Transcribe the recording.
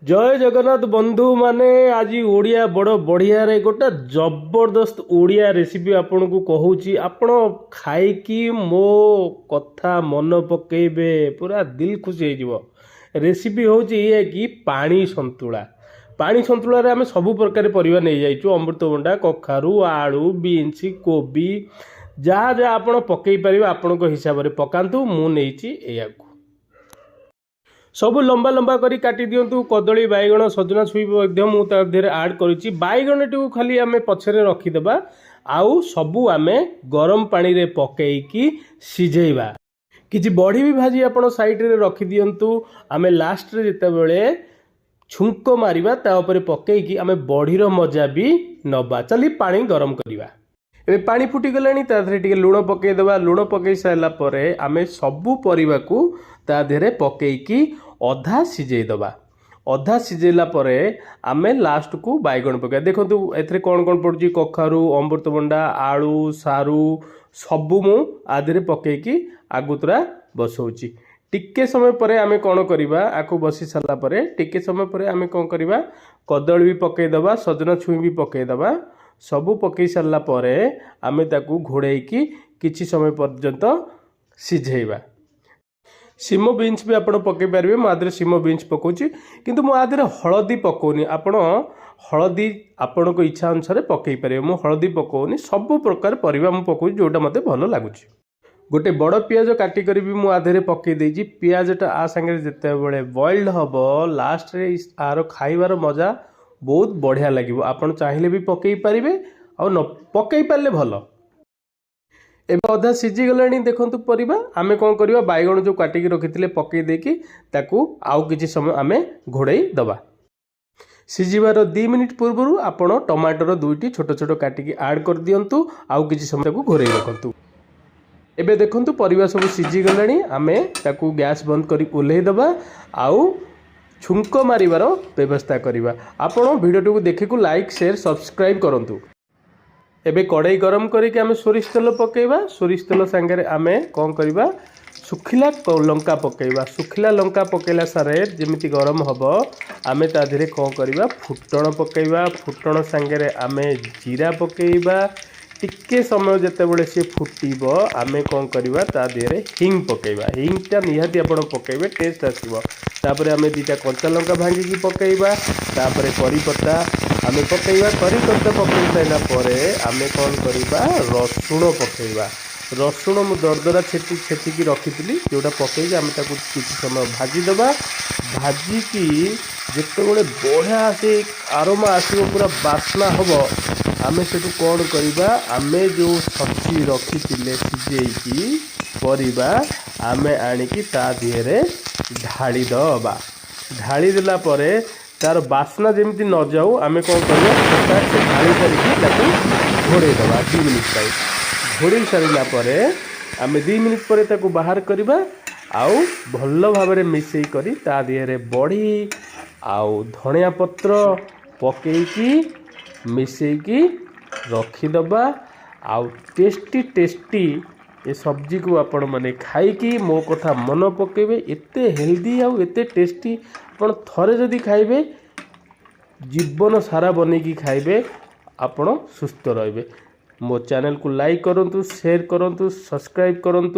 ଜୟ ଜଗନ୍ନାଥ ବନ୍ଧୁମାନେ। ଆଜି ଓଡ଼ିଆ ବଡ଼ ବଢ଼ିଆରେ ଗୋଟେ ଜବରଦସ୍ତ ଓଡ଼ିଆ ରେସିପି ଆପଣଙ୍କୁ କହୁଛି। ଆପଣ ଖାଇକି ମୋ କଥା ମନେ ପକେଇବେ, ପୁରା ଦିଲ୍ ଖୁସି ହେଇଯିବ। ରେସିପି ହେଉଛି ଇଏ କି ପାଣି ସନ୍ତୁଳା। ପାଣି ସନ୍ତୁଳାରେ ଆମେ ସବୁ ପ୍ରକାର ପରିବା ନେଇଯାଇଛୁ: ଅମୃତଭଣ୍ଡା, କଖାରୁ, ଆଳୁ, ବିନ୍ସ, କୋବି। ଯାହା ଯାହା ଆପଣ ପକେଇ ପାରିବେ, ଆପଣଙ୍କ ହିସାବରେ ପକାନ୍ତୁ। ମୁଁ ନେଇଛି ଏଇଆକୁ। ସବୁ ଲମ୍ବା ଲମ୍ବା କରି କାଟି ଦିଅନ୍ତୁ। କଦଳୀ, ବାଇଗଣ, ସଜନା ଛୁଇଁ ମଧ୍ୟ ମୁଁ ତା ଦେହରେ ଆଡ଼୍ କରିଛି। ବାଇଗଣଟିକୁ ଖାଲି ଆମେ ପଛରେ ରଖିଦେବା ଆଉ ସବୁ ଆମେ ଗରମ ପାଣିରେ ପକେଇକି ସିଝେଇବା। କିଛି ବଢ଼ି ବି ଭାଜି ଆପଣ ସାଇଡ଼ରେ ରଖିଦିଅନ୍ତୁ। ଆମେ ଲାଷ୍ଟରେ ଯେତେବେଳେ ଛୁଙ୍କ ମାରିବା, ତା ଉପରେ ପକେଇକି ଆମେ ବଢ଼ିର ମଜା ବି ନେବା। ଚାଲି ପାଣି ଗରମ କରିବା। ଏବେ ପାଣି ଫୁଟିଗଲାଣି, ତା ଦେହରେ ଟିକେ ଲୁଣ ପକେଇଦେବା। ଲୁଣ ପକେଇ ସାରିଲା ପରେ ଆମେ ସବୁ ପରିବାକୁ ତା ଦେହରେ ପକେଇକି ଅଧା ସିଝେଇ ଦେବା। ଅଧା ସିଝେଇଲା ପରେ ଆମେ ଲାଷ୍ଟକୁ ବାଇଗଣ ପକାଇବା। ଦେଖନ୍ତୁ, ଏଥିରେ କ'ଣ କ'ଣ ପଡ଼ୁଛି: କଖାରୁ, ଅମୃତଭଣ୍ଡା, ଆଳୁ, ସାରୁ ସବୁ ମୁଁ ଆ ଦେହରେ ପକେଇକି ଆଗତୁରା ବସଉଛି। ଟିକେ ସମୟ ପରେ ଆମେ କ'ଣ କରିବା? ଆକୁ ବସି ସାରିଲା ପରେ ଟିକେ ସମୟ ପରେ ଆମେ କ'ଣ କରିବା? କଦଳୀ ବି ପକେଇଦେବା, ସଜନା ଛୁଇଁ ବି ପକେଇଦେବା। ସବୁ ପକେଇ ସାରିଲା ପରେ ଆମେ ତାକୁ ଘୋଡ଼େଇକି କିଛି ସମୟ ପର୍ଯ୍ୟନ୍ତ ସିଝେଇବା। ସିମ ବିନ୍ସ ବି ଆପଣ ପକାଇ ପାରିବେ। ମୁଁ ଆ ଦେହରେ ସିମ ବିନ୍ସ ପକାଉଛି, କିନ୍ତୁ ମୁଁ ଆ ଦେହରେ ହଳଦୀ ପକାଉନି। ଆପଣ ହଳଦୀ ଆପଣଙ୍କ ଇଚ୍ଛା ଅନୁସାରେ ପକାଇ ପାରିବେ। ମୁଁ ହଳଦୀ ପକାଉନି। ସବୁ ପ୍ରକାର ପରିବା ମୁଁ ପକାଉଛି, ଯେଉଁଟା ମୋତେ ଭଲ ଲାଗୁଛି। ଗୋଟେ ବଡ଼ ପିଆଜ କାଟିକରି ବି ମୁଁ ଆ ଦେହରେ ପକାଇ ଦେଇଛି। ପିଆଜଟା ଆ ସାଙ୍ଗରେ ଯେତେବେଳେ ବଏଲ୍ଡ ହେବ, ଲାଷ୍ଟରେ ଆର ଖାଇବାର ମଜା ବହୁତ ବଢ଼ିଆ ଲାଗିବ। ଆପଣ ଚାହିଁଲେ ବି ପକାଇ ପାରିବେ ଆଉ ନ ପକାଇ ପାରିଲେ ଭଲ। ଏବେ ଅଧା ସିଝିଗଲାଣି ଦେଖନ୍ତୁ ପରିବା। ଆମେ କ'ଣ କରିବା? ବାଇଗଣ ଯେଉଁ କାଟିକି ରଖିଥିଲେ, ପକାଇ ଦେଇକି ତାକୁ ଆଉ କିଛି ସମୟ ଆମେ ଘୋଡ଼େଇ ଦେବା। ସିଝିବାର 2 ମିନିଟ୍ ପୂର୍ବରୁ ଆପଣ ଟମାଟର ଦୁଇଟି ଛୋଟ ଛୋଟ କାଟିକି ଆଡ଼୍ କରିଦିଅନ୍ତୁ। ଆଉ କିଛି ସମୟ ତାକୁ ଘୋଡ଼େଇ ରଖନ୍ତୁ। ଏବେ ଦେଖନ୍ତୁ, ପରିବା ସବୁ ସିଝିଗଲାଣି। ଆମେ ତାକୁ ଗ୍ୟାସ୍ ବନ୍ଦ କରି ଓହ୍ଲେଇ ଦେବା ଆଉ ଛୁଙ୍କ ମାରିବାର ବ୍ୟବସ୍ଥା କରିବା। ଆପଣ ଭିଡ଼ିଓଟିକୁ ଦେଖିକୁ ଲାଇକ୍, ସେୟାର, ସବସ୍କ୍ରାଇବ୍ କରନ୍ତୁ। ଏବେ କଡ଼େଇ ଗରମ କରିକି ଆମେ ସୋରିଷ ତେଲ ପକାଇବା। ସୋରିଷ ତେଲ ସାଙ୍ଗରେ ଆମେ କ'ଣ କରିବା? ଶୁଖିଲା ଲଙ୍କା ପକାଇବା। ଶୁଖିଲା ଲଙ୍କା ପକାଇଲା ସାରେ ଯେମିତି ଗରମ ହେବ, ଆମେ ତା ଦେହରେ କ'ଣ କରିବା? ଫୁଟଣ ପକାଇବା। ଫୁଟଣ ସାଙ୍ଗରେ ଆମେ ଜିରା ପକାଇବା। ଟିକେ ସମୟ ଯେତେବେଳେ ସିଏ ଫୁଟିବ, ଆମେ କ'ଣ କରିବା? ତା ଦେହରେ ହିଙ୍ଗ ପକାଇବା। ହିଙ୍ଗଟା ନିହାତି ଆପଣ ପକାଇବେ, ଟେଷ୍ଟ ଆସିବ। ତାପରେ ଆମେ ଦୁଇଟା କଞ୍ଚା ଲଙ୍କା ଭାଙ୍ଗିକି ପକାଇବା। ତାପରେ କରିପତ୍ତା ଆମେ ପକାଇବା। କରିପତ୍ତା ପକାଇ ସାରିଲା ପରେ ଆମେ କ'ଣ କରିବା? ରସୁଣ ପକାଇବା। ରସୁଣ ମୁଁ ଦରଦରା ଛେଚି ଛେଚିକି ରଖିଥିଲି, ଯେଉଁଟା ପକାଇକି ଆମେ ତାକୁ କିଛି ସମୟ ଭାଜିଦେବା। ଭାଜିକି ଯେତେବେଳେ ବଢ଼ିଆ ସେ ଆରୋମା ଆସିବ, ପୁରା ବାସ୍ନା ହେବ, ଆମେ ସେଠୁ କ'ଣ କରିବା? ଆମେ ଯେଉଁ ଛଚି ରଖିଥିଲେ ସିଝେଇକି ପରିବା, ଆମେ ଆଣିକି ତା ଦେହରେ ଢାଳିଦେବା। ଢାଳି ଦେଲା ପରେ ତାର ବାସ୍ନା ଯେମିତି ନ ଯାଉ, ଆମେ କ'ଣ କରିବା? ଫଟାକ ସେ ଢାଳି ସାରିକି ତାକୁ ଘୋଡ଼େଇ ଦେବା 2 ମିନିଟ୍ ପାଇଁ। ଘୋଡ଼େଇ ସାରିଲା ପରେ ଆମେ 2 ମିନିଟ୍ ପରେ ତାକୁ ବାହାର କରିବା ଆଉ ଭଲ ଭାବରେ ମିଶେଇ କରି ତା ଦେହରେ ବଢ଼ି ଆଉ ଧଣିଆ ପତ୍ର ପକେଇକି ମିଶେଇକି ରଖିଦେବା। ଆଉ ଟେଷ୍ଟି ଟେଷ୍ଟି ଏ ସବଜିକୁ ଆପଣମାନେ ଖାଇକି ମୋ କଥା ମନେ ପକାଇବେ। ଏତେ ହେଲ୍ଦି ଆଉ ଏତେ ଟେଷ୍ଟି, ଆପଣ ଥରେ ଯଦି ଖାଇବେ, ଜୀବନ ସାରା ବନେଇକି ଖାଇବେ, ଆପଣ ସୁସ୍ଥ ରହିବେ। ମୋ ଚ୍ୟାନେଲକୁ ଲାଇକ୍ କରନ୍ତୁ, ସେୟାର କରନ୍ତୁ, ସବସ୍କ୍ରାଇବ୍ କରନ୍ତୁ।